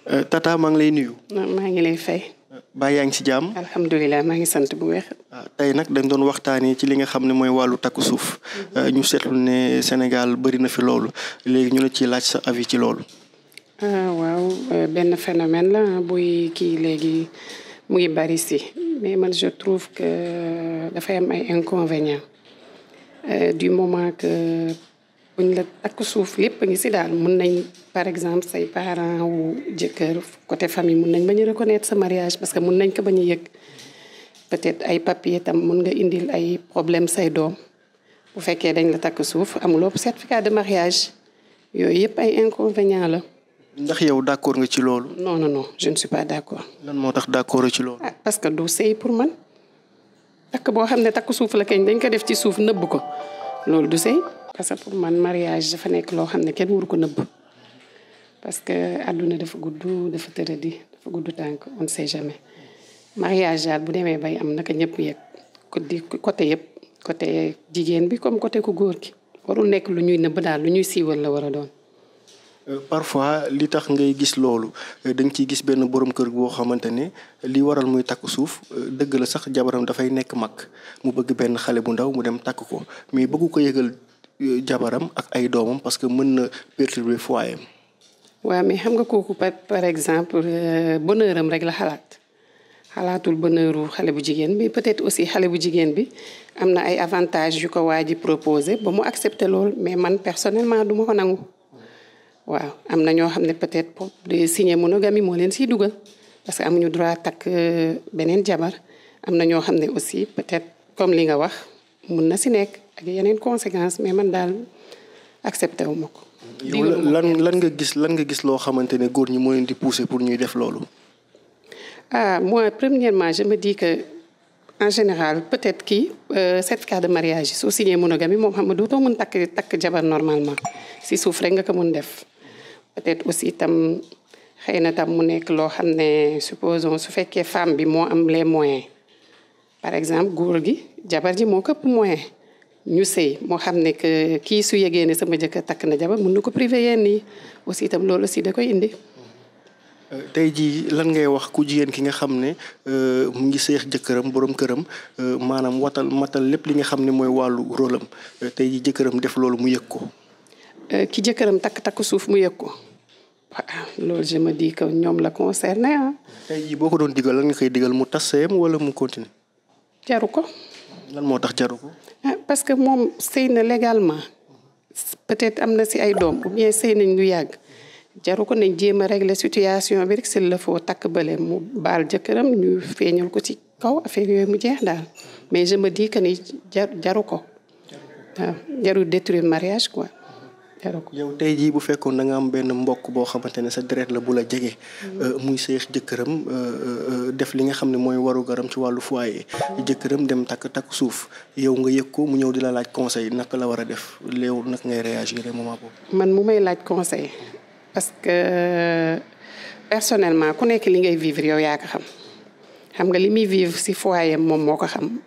Tata maa ngi lay nuyu. maa ngi lay fay. Baa yaa ngi ci jàmm. alhamdulilah maa ngi sant bu wér. tey nag dañ doon waxtaanee ci li nga xam ne mooy wàllu takku suuf. ñu seetlu ne Sénégal bëri na fi loolu léegi ñu la ciy laaj sa avis ci loolu. waaw benn phénomène la buy kii léegi mu ngi bari si mais man je trouve que dafay am ay inconvénients du moment que buñ la takku suuf lépp ngi si daal mun nañ par exemple say parents wu jëkkër côté famille mun nañ bañ a reconnaître sa mariage parce que mun nañ ko bañ a yëg peut-être ay papier tam mun nga indil ay problème say doom bu fekkee dañ la takk suuf amuloo certificat de mariage yooyu yëpp ay inconvénients la. ndax yow d'accord nga ci loolu. non non non je ne suis pas d'accord. lan moo tax d'accord ci loolu. parce que du sëy pour man takk boo xam ne takk suuf la kañ dañ ko def ci suuf nëbb ko loolu du sëy parce que pour man mariage dafa nekk loo xam ne kenn waru ko nëbb parce que àdduna dafa gudd dafa tëradi dafa gudd tànk on ne sait jamais mariage daal bu demee bay am naka ñëpp yëg côté yëpp côté jigéen bi comme côté ku góor gi warul nekk lu ñuy nëbb daal lu ñuy siiwal la war a doon. parfois li tax ngay gis loolu da nga ciy gis benn borom kër boo xamante ne li waral muy takk suuf dëgg la sax jabaram dafay nekk mag mu bëgg benn xale bu ndaw mu dem takk ko mais bëggu ko yëgal jabaram ak ay doomam parce que mën na perturber foyer am. waaw mais xam nga kooku par exemple bonheur am rek la xalaatul bonheuru xale bu jigéen bi peut-être aussi xale bu jigéen bi am na ay avantages yu ko waa ji proposé ba mu accepter lool mais man personnellement du ma ko nangu. waaw am na ñoo xam ne peut-être pour de signer monogamie moo leen siy dugal parce que amuñu droit takk beneen jabar am na ñoo xam ne aussi peut-être comme li nga wax mun na si nekk ak yeneen conséquences mais man daal accepté wu ma ko. yow lan nga gis loo xamante ne góor ñi moo leen di pousser pour ñuy def loolu. moi premièrement je me dis que en général peut-être kii certificat de mariage soo signé monogamie moom xam nga dootoo mën takk jabar normalement si suuf rek nga ko mun def. peut-être aussi tam xëy na tam mu nekk loo xam ne supposons su fekkee femme bi moo am les moyens par exemple góor gi jabar ji moo këpp moyen ñu sëy moo xam ne que kii su yegee ne sama jëkkër takk na jabar mun na ko privé yenn yi aussi tam loolu aussi da koy indi. tey jii lan ngay wax ku jigéen ki nga xam ne mu ngi seex jëkkëram borom këram maanaam matal lépp li nga xam ne mooy wàllu rôle am tey jii jëkkëram def loolu mu yëg ko. ki jëkkëram takk suuf mu yëg ko loolu je me dis que ñoom la concerné ah. tey jii boo ko doon digal lan nga koy digal mu tas sëyam wala mu continuer. jaru ko. lan moo tax jaru ko. parce que moom sëy na légalement peut-être am na si ay doom ou bien sëy nañ lu yàgg jaru ko nañ jéem a régler situation bi rek s'il le faut takk bële mu baal jëkkëram ñu feeñal ko ci kaw affaire yooyu mu jeex daal mais je me dis que ni jaru ko waaw jaru détruire mariage quoi. yow tey jii bu fekkoon da nga am benn mbokk boo xamante ne sa deret la bu la jege. muy seex jëkkëram def li nga xam ne mooy waru garam ci wàllu foyer. jëkkëram dem takk suuf yow nga yëg ko mu ñëw di la laaj conseil naka la war a def léew naka ngay réagir moment boobu. man mu may laaj conseil parce que personnellement ku nekk li ngay vivre yow yaa ko xam nga li muy vivre si foyer moom moo ko xam.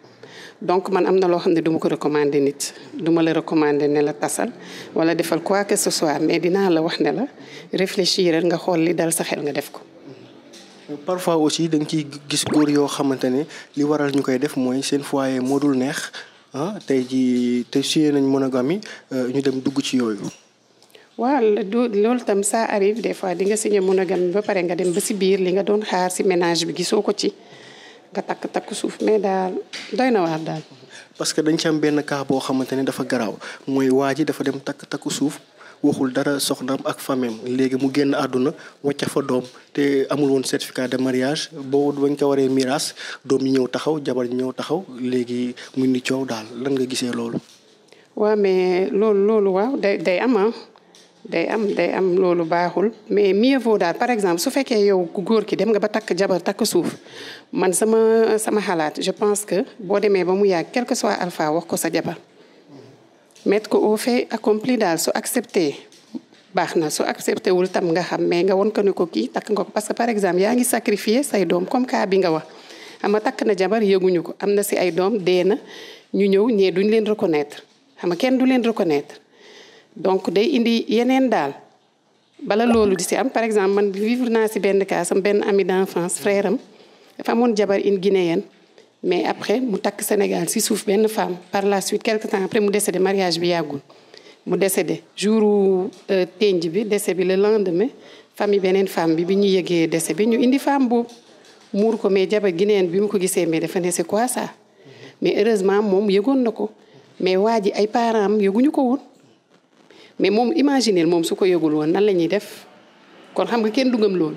donc man am na loo xam ne duma ko recommander nit duma la recommander ne la tasal wala defal quoi que ce soit mais dinaa la wax ne la réfléchir nga xool li dal sa xel nga def ko. parfois aussi da nga ciy gis góor yoo xamante ne li waral ñu koy def mooy seen foyer moo dul neex tey jii te suyee nañ monogamie ñu dem dugg ci yooyu. waaw loolu tam ça arrive des fois di nga signé monogamie ba pare nga dem ba si biir li nga doon xaar si ménage bi gisoo ko ci. nga takk suuf mais daal doy na waar daal. parce que dañ ci am benn cas boo xamante ne dafa garaaw mooy waa ji dafa dem takk suuf waxul dara soxnaam ak famem léegi mu génn àdduna wàcca fa doom te amul woon certificat de mariage boobu bañ ko waree miraas doom yi ñëw taxaw jabar yi ñëw taxaw léegi mu ni coow daal lan nga gisee loolu. waaw mais loolu waaw day am loolu baaxul mais mieux vaut daal par exemple su fekkee yow ku góor ki dem nga ba takk jabar takk suuf man sama xalaat je pense que boo demee ba mu yàgg quel que soit alpha wax ko sa jabar mettre ko au fait accompli daal su accepté baax na su accepté wul tam nga xam mais nga won ko ne ko kii takk nga ko parce que par exemple yaa ngi sacrifier say doom comme cas bi nga wax xam nga takk na jabar yëguñu ko am na si ay doom dee na ñu ñëw ñee duñ leen reconnaître xam nga kenn du leen reconnaître donc day indi yeneen daal bala loolu di si am par exemple man vivre naa si benn cas sam benn ami d'enfance frère am dafa amoon jabar une guinéenne mais après mu takk Sénégal si suuf benn femme par la suite quelque temps après mu décédé mariage bi yàggul mu décédé jouru tenj bi décès bi le lendemain famille beneen femme bi ñu yëgee décès bi ñu indi femme boobu muur ko mais jabar guinéenne bi mu ko gisee mais dafa ne c'est quoi ça mais heureusement moom yëgoon na ko mais waa ji ay parents am yëguñu ko woon mais moom imaginer moom su ko yëgul woon nan la ñuy def kon xam nga kenn dugam loolu.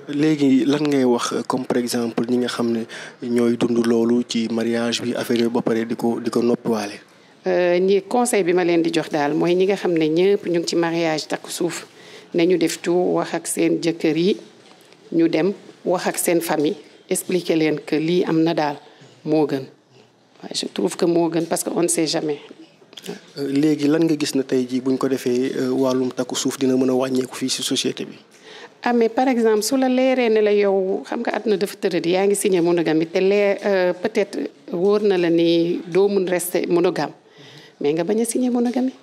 léegi lan ngay wax comme par exemple ñi nga xam ne ñooy dund loolu ci mariage bi affaire yooyu ba pare di ko noppiwaale. ñi conseil bi ma leen di jox daal mooy ñi nga xam ne ñëpp ñu ngi ci mariage takk suuf nañu def tout wax ak seen jëkkër yi ñu dem wax ak seen famille expliquer leen que lii am na daal moo gën waaye je trouve que moo gën parce que on ne sait jamais. léegi lan nga gis na tey jii buñ ko defee wàllum takku suuf dina mën a wàññeeku fii ci société bi. ah mais par exemple su la leeree ne la yow xam nga àdduna dafa tëradi yaa ngi signé monogamie te peut-être wóor na la ni doo mun rester monogame mais nga bañ a signé monogamie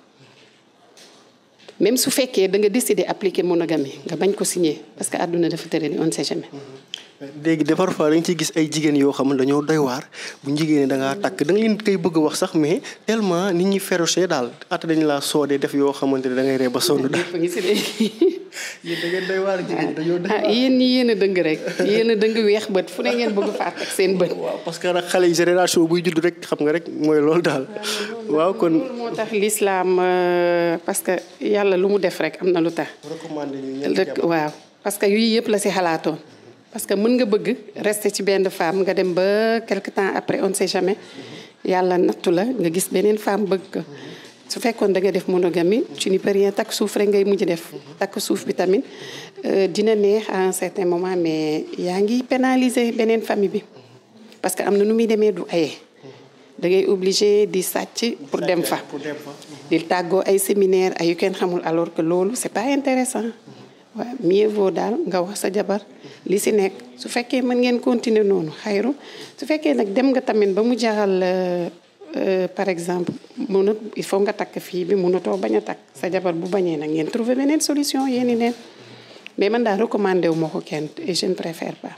même su fekkee da nga décider appliquer monogamie nga bañ ko signé parce que àdduna dafa tëradi on ne sait jamais. léegi de parfois dañ ciy gis ay jigéen yoo xam ne dañoo doy waar bu jigéen da ngaa takk da nga leen koy bëgg a wax sax mais tellement nit ñi féroce daal at dañu laa soodee def yoo xamante ne da ngay ree ba sonn daal. yéen da ngeen doy waar jigéen dañoo doy waar. yéen ñi yéen a dëng rek yéen a dëng weex bët fu ne ngeen bëgg faa teg seen bët. waaw parce que nag xale yi génération buy judd rek xam nga rek mooy loolu daal. waaw kon loolu moo tax l'islam parce que yàlla lu mu def rek am na lu tax. recommandé ñu waaw parce que yii yëpp la si xalaatoon. parce que mën nga bëgg rester ci benn femme nga dem ba quelque temps après on ne sait jamais yàlla nattu la nga gis beneen femme bëgg ko su fekkoon da nga def monogamie tu n'y peux rien takk suuf rek ngay mujj def takk suuf bi tamit dina neex à un certain moment mais yaa ngi pénaliser beneen famille bi parce que am na nu muy demee du aye da ngay obligé di sàcc pour dem fa di tàggoo ay séminaire ay yu kenn xamul alors que loolu c'est pas intéressant waaw mieux vaut daal nga wax sa jabar li si nekk su fekkee mën ngeen continuer noonu xayru su fekkee nag dem nga tamit ba mu jaxal par exemple il faut nga takk fii bi mënatoo bañ a takk sa jabar bu bañee nag ngeen trouver beneen solution yéeni neen mais man daal recommandé wu ma ko kenn et je ne préfère pas.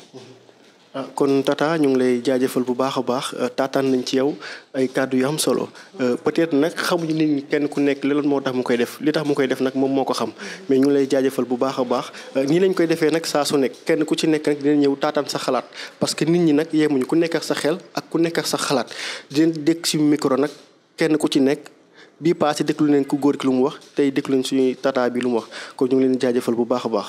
kon Tata ñu ngi lay jaajëfal bu baax a baax taataan nañ ci yow ay kàddu yu am solo peut-être nag xamuñu nit ñi kenn ku nekk lan moo tax mu koy def li tax mu koy def nag moom moo ko xam mais ñu ngi lay jaajëfal bu baax a baax nii lañ koy defee nag saa su nekk kenn ku ci nekk nag dina ñëw taataan sa xalaat parce que nit ñi nag yemuñu ku nekk ak sa xel ak ku nekk ak sa xalaat dinañ dégg ci micro nag kenn ku ci nekk bii passé déglu leen ku góor ki lu mu wax tey déglu leen suñuy Tata bi lu mu wax kon ñu ngi leen jaajëfal bu baax a baax.